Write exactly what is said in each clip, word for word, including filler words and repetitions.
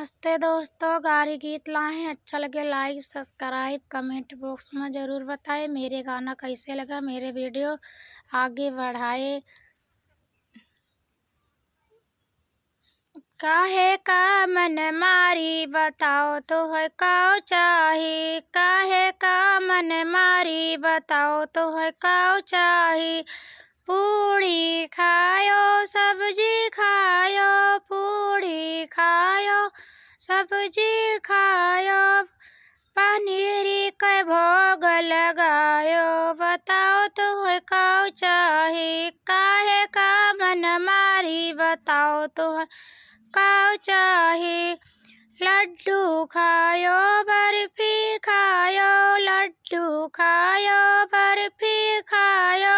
नमस्ते दोस्तों, गारी गीत लाए हैं, अच्छा लगे like, subscribe, comment box में ज़रूर बताएं। मेरे गाना कैसे लगा, मेरे video आगे बढ़ाए। काहे का मन मारी बताओ तोहै काउ चाही, काहे का मन मारी बताओ तोहै काउ चाही। पूड़ी खायो, सब्जी खायो, पूड़ी खायो, सब्जी खायो, पनीरी कै भोग लगायो, बताओ तोहै काउ चाही, काहे का मन मारी बताओ तोहै काउ चाही। लड्डू खायो, बर्फी खायो, लड्डू खायो, बर्फी खायो,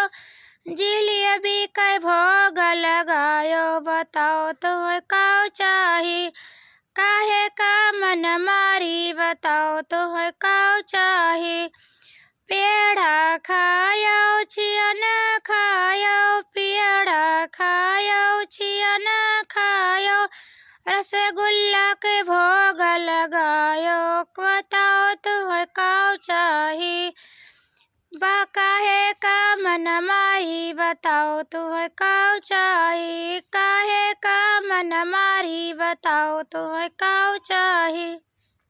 जिलेबी कै भोग लगायो, बताओ तोहै काउ चाही, काहे का मन मारी बताओ तोहै काउ चाही। पेड़ा खायो, छिअना खायो, पेड़ा खायो, छिअना खायो, रसगुल्ला कै भोग लगायो, बताओ तोहै काउ चाही। बा काहे का मन मारी बताओ तोहै काउ चाही, काहे का मन मारी बताओ तोहै काउ चाही।